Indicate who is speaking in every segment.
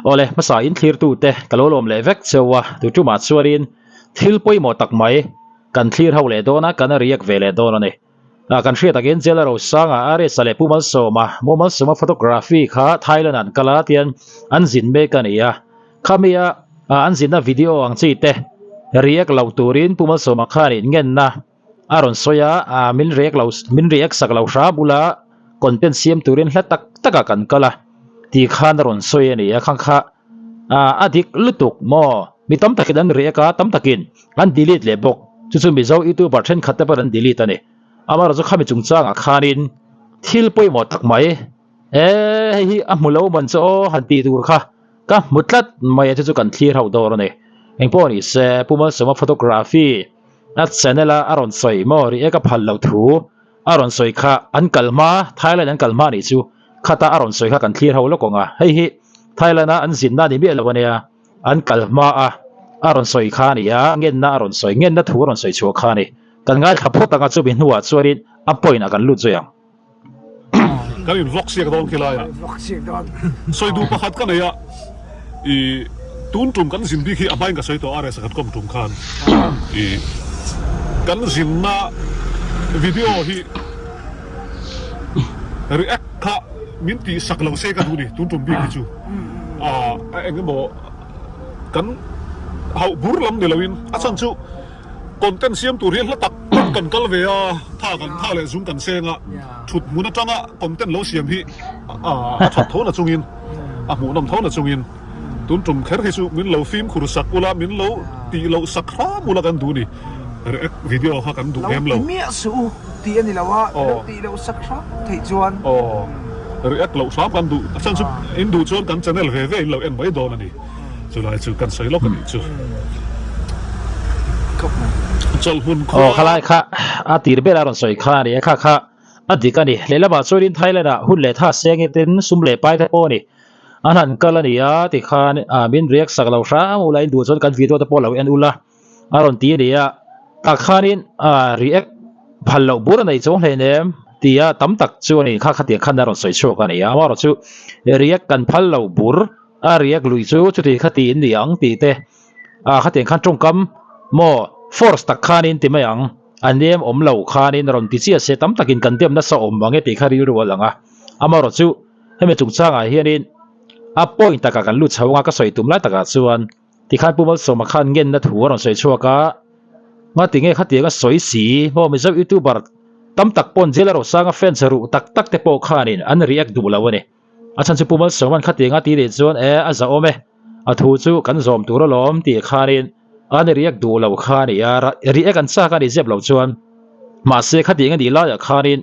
Speaker 1: Awle, hmasa in thlirtute ka lo lawm leh vek cheu a, tu tumah chuanin thil pawimawh tak mai kan thlir ho leh dawn a, kan react ve leh dawn a ni. Kan hriat takin Jela Rosanga, Aresa leh Pu Malsawma, Mu Malsawma photography kha Thailand an kal a tian an zin mek a ni a. Khamia an zinna video ang chi te react lo turin Pu Malsawma khanin ngenna a rawn sawi a, min react lo, min react sak lo hram ula content siam turin hla tak takah kan kal a tih khan a rawn sawi a ni a, khang kha a dik lutuk maw? Mi tam takin an react a, tam takin an delete leh bawk, chu chu Mizo youtuber thenkhat te pawhin an delete a ni. Amaherawhchu chu khami chungchangah khanin thil pawimawh tak mai, e hei hi a hmu lo man chu aw han tih tur kha ka hmu tlat mai a, chu chu kan thlir ho dawr a ni. Engpawh ni se Pu Malsawma photography a channel a a rawn sawi maw react a phal loh thu a rawn sawi kha an kal hma Thailand an kal hma nih chu khata a rawn sawi kha kan thlir ho lawk ang a, hei hi Thailand a an zinna a ni miah lo a nia. An kal hma a, a rawn sawi kha a ni a, ngenna a rawn sawi, ngenna thu a rawn sawi chhuah kha a ni. Kan ngaithla phawt ang a, chumi hnuah chuanin a point ah kan lut zui ang.
Speaker 2: Kan in vlog siak dawn khi laiah sawi duh pakhat ka nei a, i tun tum kan zin bik hi a hmain ka sawi tawh a, resa kan kawm tum khan i kan zinna video hi react kha min tih sak lo se ka duh ni tun tum bik hi chu. A eng emaw kan hauh bur lam ni loin a chhan chu content siam tur hi hla tak tak kan kal ve a, tha kan tha leh zung kan seng a, thut hmun atanga content lo siam hi a that tho na chungin a hmuhnawm tho na chungin tun tum kher hi chu min lo fimkhur sak ula min lo tih loh sak hram ula kan duh ni react video kha kan duh em lo.
Speaker 3: Lo ti miah suh u tih a ni lo a, lo tih loh sak hram theih chuan.
Speaker 2: Aw. React loh hram kan duh a chhan chu in duh chuan kan channel ve ve in lo en mai dawn a ni. Chulai chu kan sawi lawk a nih chu. Chawlhmun khua.
Speaker 1: Aw khalai kha a tir ber a rawn sawi kha a ni a, kha kha a dik a ni. Lehlamah chuanin Thailand ah hun leh tha seng in tin sum leh pai te pawh a ni. An han kal a ni a tikhan min react sak lo hram ula in duh chuan kan video te pawh lo en ula. A rawn ti a ni a, tah khanin react phal loh bur a nei chuang hlein em tia tam tak chu a ni kha khatiang khan a rawn sawi chhuak a ni a, amaherawh chu react kan phal lo bur a react lui chu chuti khati in ni ang tih te ah khatiang khan tawngkam maw force tak khanin ti mai ang a nem awm lo khanin a rawn ti chiah se tam takin kan dem nasa awm ang e tih kha rilru a lang a, amaherawh chu hemi chungchangah hianin a point takah kan lut chho anga ka sawi tum lai takah chuan. Tikhan Pu Malsawma khan ngenna thu a rawn sawi chhuak a, Ngati nge khatiang a sawi si? Maw Mizo YouTuber tam tak pawn Jela Rosanga fans ruh tak tak te pawh khanin an react duh lo a ni. A chhan chu Pu Malsawma'n khatiang a ti leh chuan e a zahawm e, a thu chu kan zawm tur alawm tih khanin an react duh lo kha a ni a, react an chak a ni zep lo chuan. Mahse khatiang a nih laiah khanin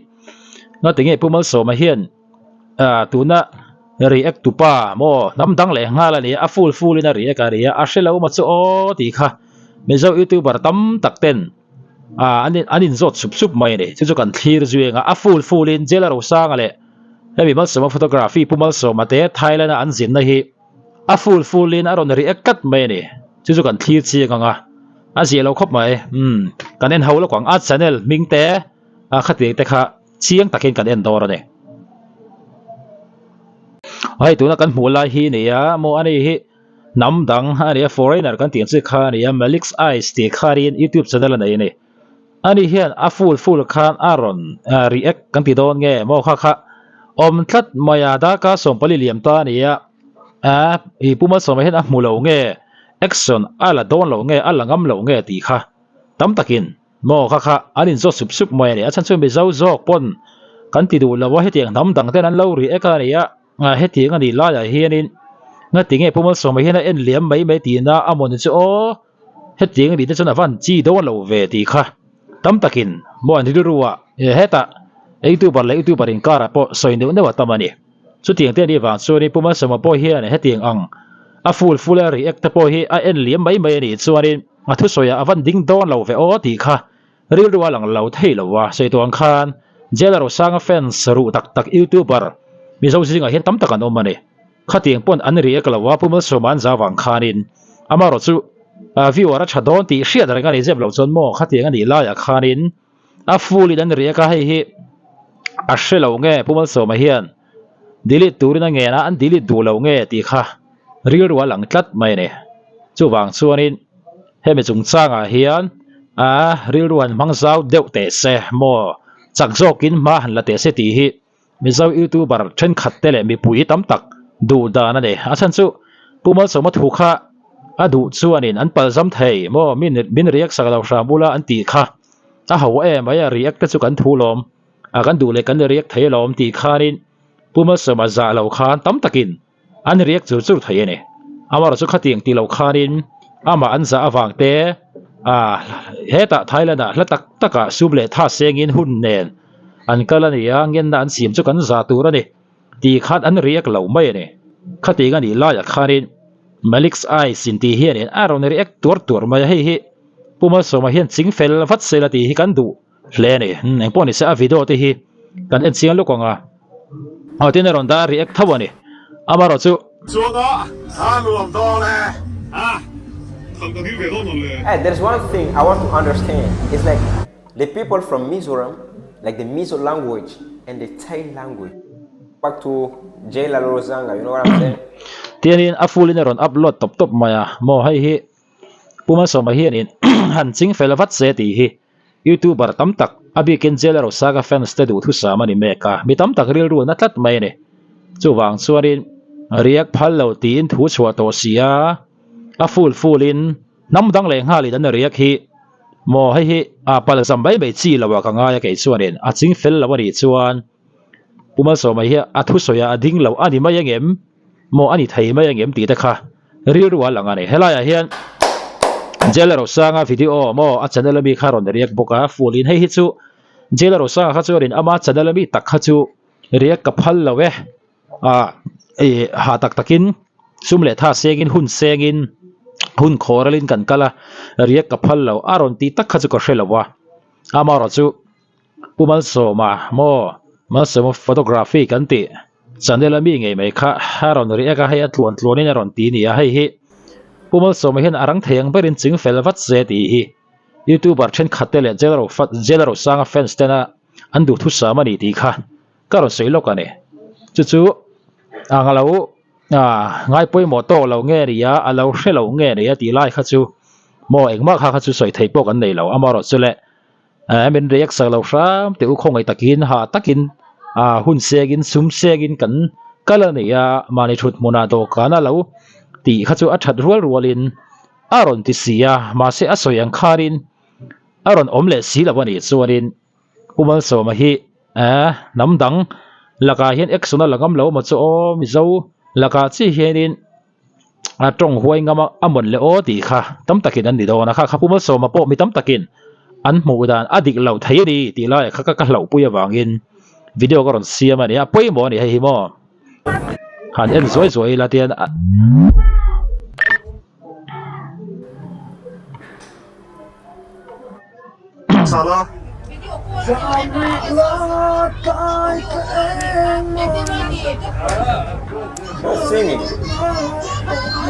Speaker 1: ngati nge Pu Malsawma hian tuna react tu pa maw hnam dang leh nghal a ni a, a full full in a react a ni a, a hre lo maw chu aw tih kha Mizo youtuber tam tak ten an an in zawt sup sup mai a ni, chu chu kan thlir zui ang a, a full full in Jela Rosanga leh hemi Malsawma photography Pu Malsawma te Thailand a an zinna hi a full full in a rawn react tlat mai a ni, chu chu kan thlir chiang ang a, a zia lo khawp mai, umm kan en ho lawk ang a channel hming te a khatiang te kha. Chiang takin kan en dawr a ni. Hei tuna kan hmuh lai hi ni a maw ani hi hnam dang a ni a foreigner kan tih ang chi kha a ni a Malik's Eyes tih kha niin youtube channel a nei a ni. Ani hian a full full khan a rawn react kan ti dawn nge maw kha kha awm tlat mai a darkar 14 liam ta a ni a ih Pu Malsawma hian a hmu lo nge action a la dawn lo nge a la ngam lo nge tih kha tam takin Maw kha kha an inzawt sup sup mai a ni. A chhan chu Mizo zawk pawn kan ti duh lo a, hetiang hnam dang ten an lo ri ek a ni a, hetiang a nih laiah hianin ngati nge Pu Malsawma hian a en liam mai mai tihna a maw ni chu aw, hetiang a nih te chuan a van chi dawn lo ve tih kha tam takin maw an rilru a, hetah youtuber leh youtuber inkarah pawh sawi neuh neuh a tam a ni. Chutiang te a nih vang chuanin Pu Malsawma pawh hian hetiang ang a full full a react te pawh hi a en liam mai mai a nih chuanin a thusawiah a van ding dawn lo ve aw tih kha rilru a lang lo thei lo a, sawi tuang khan Jailer Rosanga fans ruh tak tak youtuber Mizo zingah hian tam tak an awm a ni. Khatiang pawn an react lo a Pu Malsawma an zau vang khanin amaherawh chu viewer a tha dawn tih hriat reng a ni zep loh chuan maw khatiang a nih laiah khanin A full in an react a hei hi a hre lo nge Pu Malsawma hian delete turin a ngen a an delete duh lo nge tih kha rilru a lang tlat mai a ni. Chuvang chuanin hemi chungchangah hian a rilru han hmang zau deuh teh se maw chak zawkin hma han la teh se tih hi Mizo youtuber thenkhat te leh mipui tam tak duh dan a ni. A chhan chu Pu Malsawma thu kha a duh chuanin an palzam thei maw min min react sak lo hram ula an tih kha a ho em mai a react te chu kan thu lawm a kan duh leh kan react thei alawm tih khanin Pu Malsawma zah lo khan tam takin an react chur chur thei a ni. Amaherawhchu khatiang tih loh khanin amah an zah avang te ah hetah Thailand ah hla tak takah sum leh tha sengin hun nen an kal a ni a, ngenna an siam chu kan zah tur a ni tih khan an react lo mai a ni. Khatiang a nih laiah khanin Malik's Eyes intih hianin a rawn react tuar tuar mai a, hei hi Pu Malsawma hian ching fel vat sela tih hi kan duh. Hle a ni. Engpawh ni se a video te hi kan en chiang lawk ang a. Aw tin a rawn dah a react tho a ni. Amaherawh chu.
Speaker 2: Chuan a a nuam dawn e a thlan ka dil ve dawn lo le.
Speaker 4: Hey, there's one thing I want to understand is like the people from Mizoram, like the Mizo language and the Thai language. Back to Jailer Lorozanga, you know what I'm saying?
Speaker 1: Tianin a full in a rawn upload tawp tawp mai a maw hei hi Pu Malsawma hianin han ching fel vat se tih hi Youtuber tam tak, a bikin Jailer Osaka fans te duhthusam a ni mek a, mi tam tak rilru na tlat mai a ni. Chuvang chuanin react phal lo tiin thu chhuah tawh si a, a full full in hnam dang leh nghalin an react hi maw hei hi a palzam mai mai chi lo ah ka ngai a kei chuanin a ching fel lo a nih chuan Pu Malsawma hi a thusawi ah a ding lo a ni mai angem? Maw a ni thei mai angem tih te kha rilru a lang a ni. Helaiah hian Jailer Rosanga video maw a channel ami kha rawn react bawk a, full in hei hi chu Jailer Rosanga kha chuanin ama channel ami tak kha chu react ka phal lo e, ah ih hah tak takin sum leh tha sengin hun sengin hun khawralin kan kal a, react ka phal lo a rawn tih tak kha chu ka hre lo a, amaherawh chu. Pu Malsawma maw Malsawma photography kan tih channel a mi ngei mai kha a rawn react a hei a tluan tluanin a rawn ti nia hei hi Pu Malsawma hian a rang thei ang berin ching fel vat se tih hi youtuber thenkhat te leh Jailer Rosanga fans tena an duhthusam a ni tih kha ka rawn sawi lawk a ni chu chu ang a lo ngai pawimawh tawk lo nge nia a lo hre lo nge nia tih lai kha chu maw engmah kha kha chu sawi theih pawh kan nei lo amaherawh chu le. Eh min react sak lo hram teh u khawngaih takin ha takin ah hun sengin sum sengin kan kal a ni a mahni thut hmunah dawhkan a lo tih kha chu a that rual rualin a rawn ti si a mahse a sawi ang khanin a rawn awm leh si lo a nih chuanin Pu Malsawma hi eh hnam dang lakah hian action a la ngam lo maw chu aw Mizo lakah chi hianin. a tawng huai ngam a a mawn le aw tih kha tam takin an ni dawn a kha kha Pu Malsawma pawh mi tam takin an hmuh dan a dik loh thei a ni tih laiah kha ka hlauhpui avangin video ka rawn siam a ni a pawimawh a ni hei hi maw han en zuai zuai ila tian a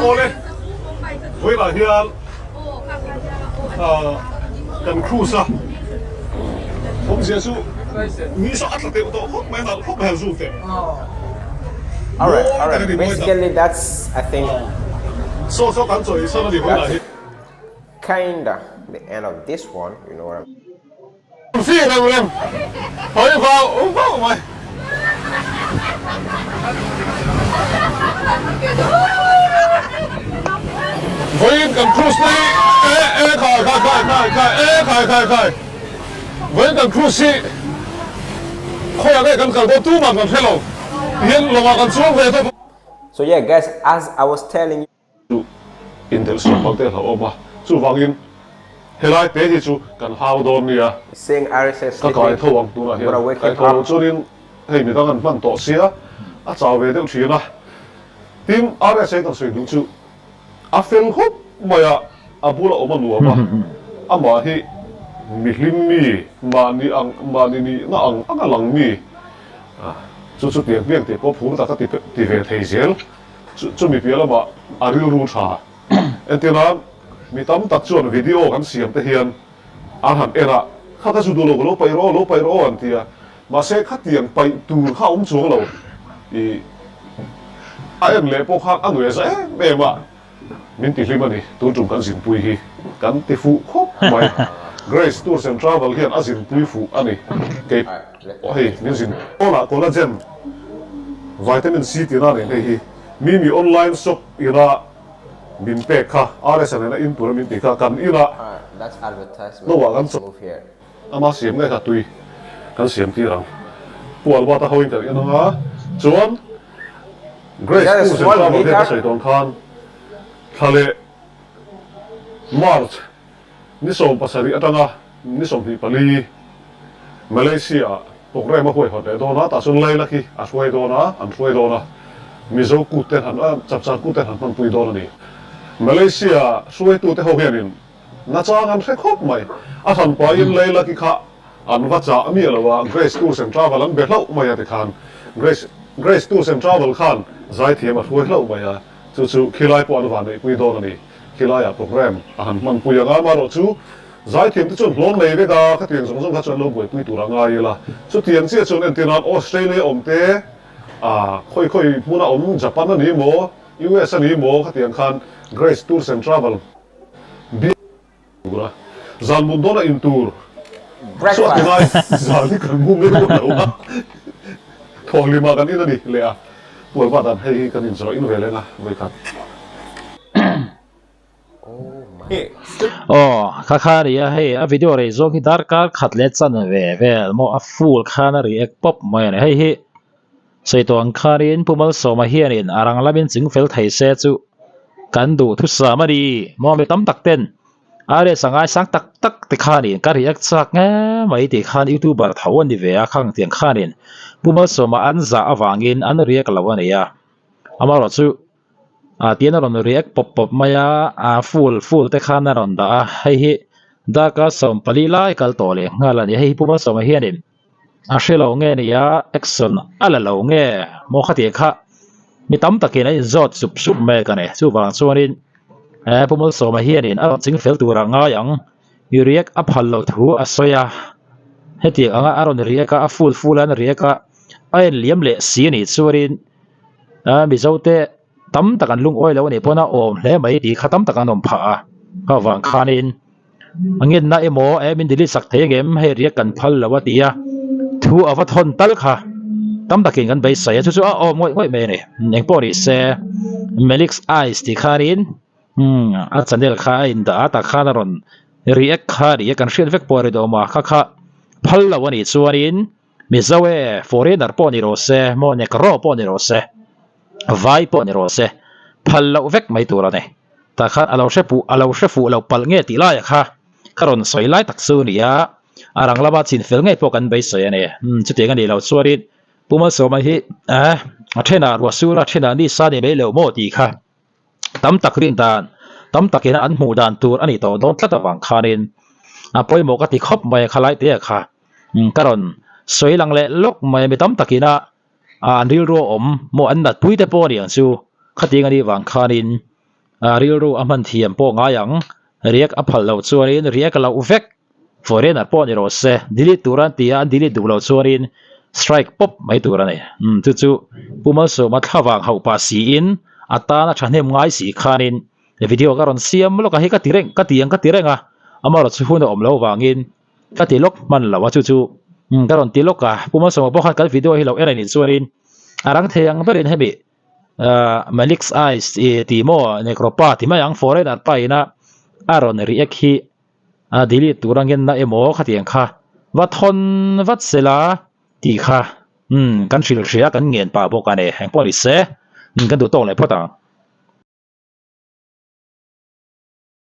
Speaker 2: Awle, vawilah hian kan cruise a, awmzia chu ni saw a tla deuh tawh khawp mai a, nalh khawp mai a zoom teh.
Speaker 4: Alright, alright, basically that's I think.
Speaker 2: Saw saw kan chawi sawn a ni vawilah hi.
Speaker 4: Kinda the end of this one, you know what I'm
Speaker 2: Si reng reng hawi vau vau mai. Vawiin kan cruise na hi e e khai khai khai khai khai e khai khai khai vawiin kan cruise hi khawiah nge kan kal dawn tumah kan hre lo tihian lawngah kan chuang ve tawp.
Speaker 4: So yeah guys as I was telling you.
Speaker 2: Chu indelh sual hmang te a hlauhawm a, chuvangin helai te hi chu kan hau dawn nia. Ka kai tho ang tunah hian kai tho lo chuanin hei midang an hman tawh sia a chau ve deuh thin a. Tin, RSA kan sawi duh chu a fel khawp mai a, a bula awm a nuam a, amah hi mi hlim mi, mahni ang mahni nihna ang anga lang mi, chu chu tiang hmiang tih pawh phur taka ti ve thei zel. Chumi piah lamah a rilru tha. Entirnan, mi tam tak chuan video kan siam te hian an han en a, kha ka zu duh lo, ka lo paih rawh aw, lo paih rawh aw an ti a. Mahse, khatiang paih tur kha a awm chuang lo. Ih. A en leh pawh khan a nuih za em em a, min ti hlim a ni. Tun tum kan zinpui hi kan ti fuh khawp mai. Grace Tours and Travel hian a zinpui fuh a ni. Kei pawh hei min zin Pawlah collagen, vitamin C tihna nen hei hi Mimi online shop ina min pek kha RS-a nena in tura min tih kha kan inah no ah kan chaw Ama siam nge kha tui kan siam tir ang. Pu Albert-a hoin kan en anga chuan Grace Tours and Travel hian ka sawi tawn khan thla leh March ni 17 atanga ni 24 Malaysia ah programme a huaihawt leh dawn a, tah chuan Laila khi a hruai dawn a, an hruai dawn a, Mizo kut ten han Chapchar kut ten han hmanpui dawn a ni. Malaysia hruaitute ho hianin Nachang an hre khawp mai. A hran pahin Leilaki kha an va chah miah lo a, Grace Tours and Travel an be hlauh mai a tikhan Grace Grace Tours and Travel khan zaithiam a hruai hlauh mai a, chu chu khilai pawh an vanneihpui dawn a ni. Khilaiah programme a han hmanpui ang a, amaherawh chu zaithiam te chuan hlawn nei vek a, khatiang zawng zawng kha chuan lo buaipui tur a ngai ila. Chutiang chiah chuan entir nan Australia awm te, ah khawi khawi hmuna awm Japan a ni maw, US a ni maw khatiang khan Grace Tours and Travel Biak tur a, zan mut dawn a in tur chu a ti ngai, zan hi kan mu mai lo a, thawhlima kan in a ni leh a, Pu Alva dan hei hi kan inzawh in ve leng a vawikhat.
Speaker 1: Aw kha kha a ni a, hei a video rei zawng hi darkar khat leh chan ve vel maw a full khan a react pawp mai a ni, hei hi Sawi tawh ang khanin Pu Malsawma hianin a rang lamin ching fel thei se chu kan duh thusam a ni. Maw mi tam tak ten RS a ngaisang tak tak te khanin ka react chak nge mai tih khan youtuber tho a ni ve a khang tiang khanin Pu Malsawma an zah avangin an react lo a ni a. Amaherawh chu ah tian a rawn react pawp pawp mai a, ah full full te khan a rawn dah a, hei hi darkar 14 lai kal tawh leh nghal a ni. Hei hi Pu Malsawma hianin A hre lo nge nia action a la lo nge maw khatih kha mi tam takin an inzawt sup sup mek a ni. Chuvang chuanin he Pu Malsawma hianin a rawn ching fel turah ngai ang i react a phal loh thu a sawi a. Hetiang anga a rawn react a, a full full a an react a, a enliam leh si a nih chuanin Mizote tam tak an lungawi lo a nih pawn a awm hle mai tih kha tam tak an awm phah a. Chuvang khanin. A ngenna emaw eh min delete sak thei angem hei riak kan phal lo a ti a, thu a va thawn tal kha tam takin kan beisai a chu chu a awm ngawih ngawih mai a ni. Engpawh ni se Melix Eyes tih khanin umm a channel kha a indah a tah khan a rawn react kha a ni a kan hriat vek pawh a ri dawm a kha kha phal lo a nih chuanin Mizo e foreigner pawh ni rawh se maw Negro pawh ni rawh se vai pawh ni rawh se phal loh vek mai tur a ni. Tah khan a lo hre puh a lo hre fuh loh palh nge tih laiah kha ka rawn sawi lai tak chu a ni a, a rang lama chin fel ngei pawh kan beisei a ni. Umm chutiang a nih loh chuanin Pu Malsawma hi eh a thenah ruah sur a thenah ni sa ni mai loh maw tih kha tam tak rin dan tam takin an hmuh dan tur a nih tawh dawn tlat avang khanin a pawimawh ka ti khawp mai a khalai te kha umm ka rawn sawi lang leh lawk mai a mi tam takin a an rilru a awm maw an natpui te pawh a ni ang chu khatiang a nih vang khanin ah rilru a hman thiam pawh ngai ang riak a phal loh chuanin riak a loh vek foreigner pawh ni rawh se delete tur an ti a an delete duh loh chuanin strike pawp mai tur a ni umm chu chu Pu Malsawma thlavang hauh pah siin a tan a thahnem ngai si khanin video ka rawn siam lawk a hei ka ti reng ka ti ang ka ti reng a amaherawhchu chu hun a awm loh vangin Ka ti lawk hman lo a chu chu umm ka rawn ti lawk a Pu Malsawma pawh khan kan video hi lo en a nih chuanin a rang thei ang berin hemi ahh Malik's Eyes ih tih maw Negro pa ti mai ang foreigner pa ina a rawn react hi a delete tur angin na emaw khatiang kha va thawn vat sela tih kha umm kan hrilh hria kan ngen pah bawk a ni engpawh ni se umm kan duh tawk leh phawt ang.